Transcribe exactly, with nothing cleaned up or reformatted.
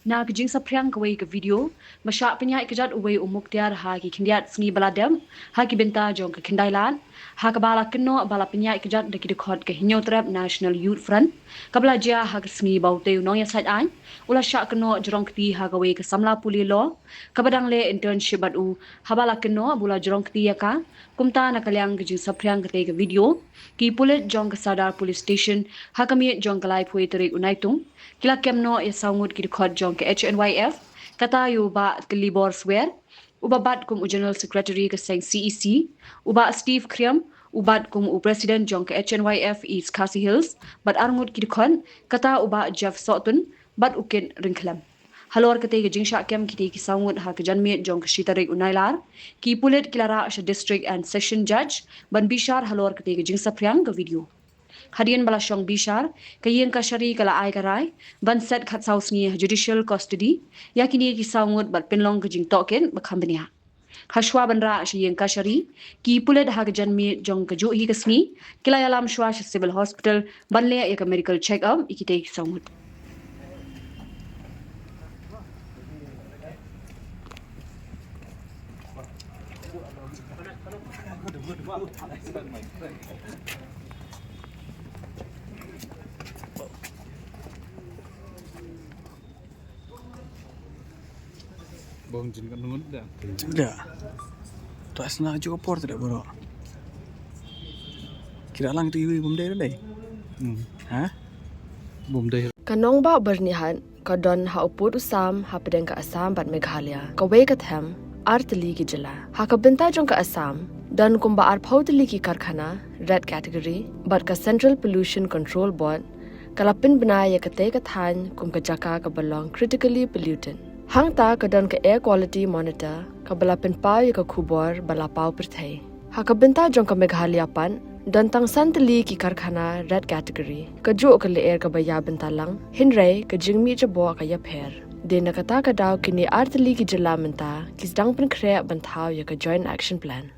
Na ka jingsaphriang kawei ka video ba shah pynïaid kjat uwei u muktiar ha ki khyndiat sngi ba la dep ha ki bynta jong ka khyndai lad, ha kaba la kynnoh ba la pynïaid kjat da ki dkhot ka Hynñiewtrep National Youth Front, kaba la jia ha ka sngi ba utei u nongïasaid aiñ u la shah kynnoh jrong kti ha kawei ka samla pule law kaba dang leh internship bad u, haba la kynnoh ba u la jrong kti ïa ka. Kumta na ka liang ka jingsaphriang katei ka video, ki pulit jong ka Sadar Police Station ha ka miet jong ka laiphew tarik u Naitung ki la kem noh ïa saw ngut ki dkhot jong ka H N Y F, kata ïa u Bah Kelibor Swer uba bat kum u General Secretary ka seng C E C, u Bah Steve Khriam u bat kum u President jong ka H N Y F East Khasi Hills bad ar ngut ki dkhot, kata u Bah Jeff Sohtun bad u Kit Ryngkhlem. Halor katei ka jingshah kem kitei ki saw ngut ha ka janmiet jong ka shi tarik u Nailar, ki pulit ki la rah sha District and Session Judge ban bishar halor katei ka jingsaphriang ka video. Hadien ba la shong bishar, ka ïing kashari ka la ai ka rai ban set khatsaw sngi ha judicial custody ïa kine ki saw ngut bad pynlong ka jingtohkit ba kham bniah. Hashwa ban rah sha ïing kashari, ki pulit ha ka janmiet jong ka juh hi ka sngi ki la ïalam shwa sha Civil Hospital ban leh ïa ka medical check up ïa kitei ki saw ngut. Bong jin kan ngun da. Tidak. Tu asna juga por tidak bro. Kira lang tu iwi bum dai dai. Hmm. Ha? Bum dai. Ka nongbah Byrnihat ka don ha u pud u sam hapdeng ka Assam bad Meghalaya. Kawei ka them, ar tylli ki jylla. Ha ka bynta jong ka Assam, don kumba arphew tylli ki karkhana red category bad ka Central Pollution Control Board ka la pynbna ïa katei ka thaiñ kum ka jaka kaba long critically polluted. Hangta ka don ka Air Quality Monitor kaba la pynpaw ïa ka khubor ba la paw pyrthei. Ha ka bynta jong ka Meghalaya pat, don tang san tylli ki karkhana red category. Ka juh ka lyer kaba ïa bynta lang, hynrei ka jingmih jaboh ka ïapher. Dei na kata ka daw kine ar tylli ki jylla mynta ki sdang pynkhreh ban thaw ïa ka Joint Action Plan.